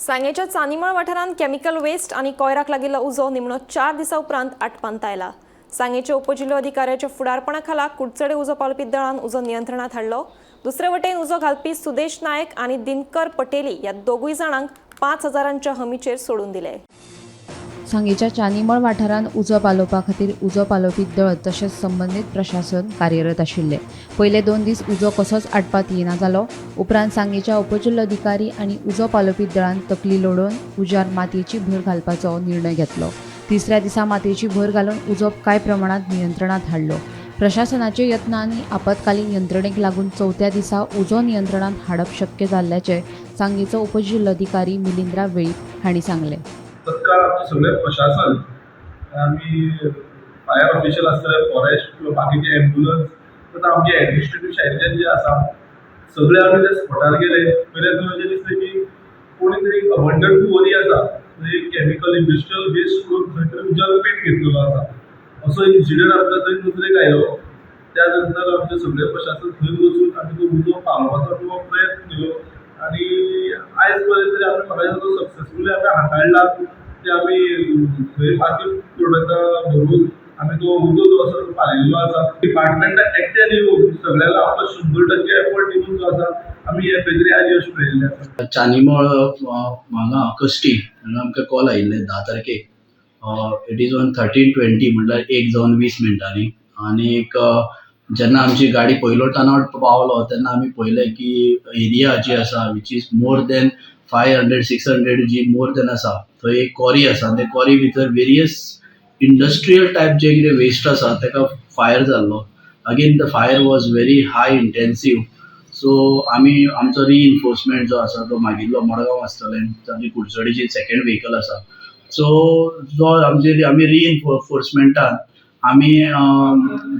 सांगेच्या चानीमळ वाठारांत chemical waste आनी कोयराक लागिल्लो उजो निमणो 4 दिसां उपरांत आटपांत आयला. सांगेच्या उपजिल्होधिकाऱ्याच्या फुडारपणा खाला कुडचडे उजो पालोवपी दळान उजो नियंत्रणात हाडलो. दुसरे वटेन उजो घालपी सुदेश नायक आनी दिनकर पटेली ह्या दोगूय जाणांक 5,000ांच्या हमीचेर सोडून दिले. सांगेच्या चानीमळ वाठारांत उजो पालोवपा खातीर उजो पालोवपी दळ तशेंच संबंदीत प्रशासन कार्यरत आशिल्ले. पयले 2 दीस उजो कसोच आटपात येना जालो. उपरांत सांगेच्या उपजिल्लोधिकारी आनी उजो पालोवपी दळान तकली लोडोवन उज्यार मातयेची भर घालपाचो निर्णय घेतलो. तिसऱ्या दिसा मातयेची भर घालून उजो कांय प्रमाणात नियंत्रणात हाडलो. प्रशासनाचे यत्न आनी आपत्कालीन यंत्रणेक लागून चवथ्या दिसा उजो नियंत्रणात हाडप शक्य जाल्ल्याचें सांगेचो उपजिल्लोधिकारी मिलिंद्रा वेळीप हांणी सांगलें. तत्काळ आमचें सगळें प्रशासन, आमी फायर ऑफिशियल आसतले, फॉरेस्ट किंवा बाकीचे एम्बुलन्स तथा आमचे एडमिनिस्ट्रेटीव सायडच्यान जे आसा, सगळे आमी त्या स्पॉटार गेले. पयलें थंय अशें दिसलें की कोणी तरी अबंडन वरी आसा, म्हणजे केमिकल इंडस्ट्रियल वेस्ट करून खंय तरी उज्याक पेट घेतलेलो आसा, असो इन्सिडंट आमकां थंय नजरेक आयलो. त्या नंतर आमचें सगळें प्रशासन थंय वचून आमी तो उजो पालोवपाचो आमी प्रयत्न केलो आनी आयज पर्यंत तरी आमी, म्हाका दिसता, तो सक्सेसफुली आमी हाताळ्ळा. ते आमी थंय माती पुरवता भरून आमी तो उजो जो आसा तो पालयल्लो आसा. डिपार्टमेंटान एकट्यान येवन सगळ्यांक आपलो 100% एफर्ट दिवन जो आसा, आमी हे खंय तरी आज यश मेळिल्लें आसा. चानीमळ हांगा कश्टी हांगा आमकां कॉल आयिल्ले 10 तारखेक, it is on 13:20, म्हणल्यार 1 जावन 20 मिनटांनी. आनीक जेन्ना आमची गाडी पयलो टर्नआउट पावलो तेन्ना आमी पळयलें की एरिया जी आसा, which is more than 500 600 G more than आसा, थंय एक कॉरी आसा. ते कॉरी भितर वेरियस इंडस्ट्रियल टायप जे कितें वेस्ट आसा ताका फायर जाल्लो. Again, the fire was very high intensive, so आमी आमचो रिइन्फोर्समेंट जो आसा तो मागिल्लो. मडगांव आसतलें, आमची कुडचडेची सेकंड व्हेकल आसा. सो जो आमचे आमी रिइन्फोर्समेंटान आमी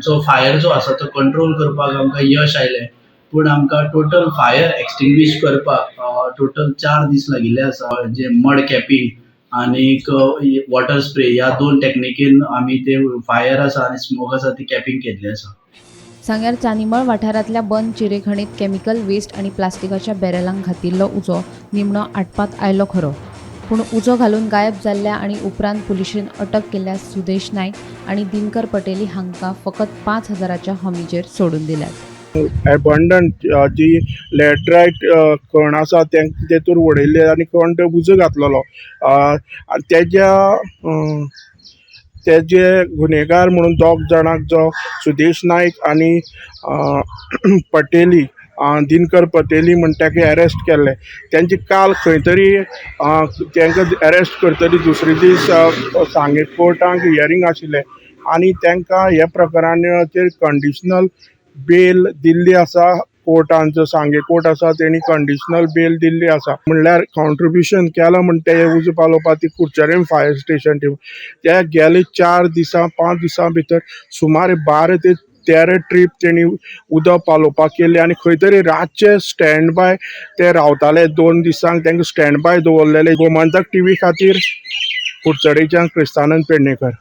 जो फायर जो आसा तो कंट्रोल करपाक आमकां यश आयलें, पूण आमकां टोटल फायर एक्सटिंग्विश करपाक टोटल 4 दीस लागिल्ले आसा, जे मड कॅपिंग आनीक वॉटर स्प्रे ह्या दोन टॅक्निकेन आमी ते फायर आसा आनी स्मोक आसा ती कॅपिंग केल्ली आसा. सांग्यार चानीमळ वाठारांतल्या बंद चिरेखणीत केमिकल वेस्ट आनी प्लास्टिकाच्या बॅरलांक घातिल्लो उजो निमणो आटपात आयलो खरो, पूण उजो घालून गायब जाल्ल्या आनी उपरांत पुलिशेन अटक केल्ल्या सुदेश नायक आनी दिनकर पटेली हांकां फकत 5,000ाच्या हमीचेर सोडून दिल्यात. एबंडंट जी लॅटरायट खण आसा, तेतूर उडयल्ले आनी खण थंय उजो घातलेलो आनी तेजे गुन्हेगार म्हणून दोग जाणांक, जो सुदेश नायक आनी पटेली, दिनकर पटेली म्हण ताका एरेस्ट केल्ले. तेंचे काल खंय तरी तांकां एरेस्ट करतरी दुसरे दीस सांगें कोर्टाक हियरींग आशिल्लें आनी तांकां हे प्रकरणाचेर कंडिशनल बेल दिल्ली आसा. कोर्टान, जो सांगें कोर्ट आसा, तेणी कंडिशनल बेल दिल्ली आसा. म्हणल्यार कॉन्ट्रिब्युशन केलां म्हण ते उजो पालोवपा ती कुडचडें फायर स्टेशन टीम त्या गेले 4 दिसां 5 दिसां भितर सुमार 12 ते 13 ट्रीप तेणी उदक पालोवपाक केल्ली आनी खंय तरी रातचे स्टँड बाय ते रावताले. 2 दिसांक तांकां स्टँड बाय दवरलेले. गोमंतक टीव्ही खातीर कुडचडेच्यान क्रिस्तानंद पेडणेकर.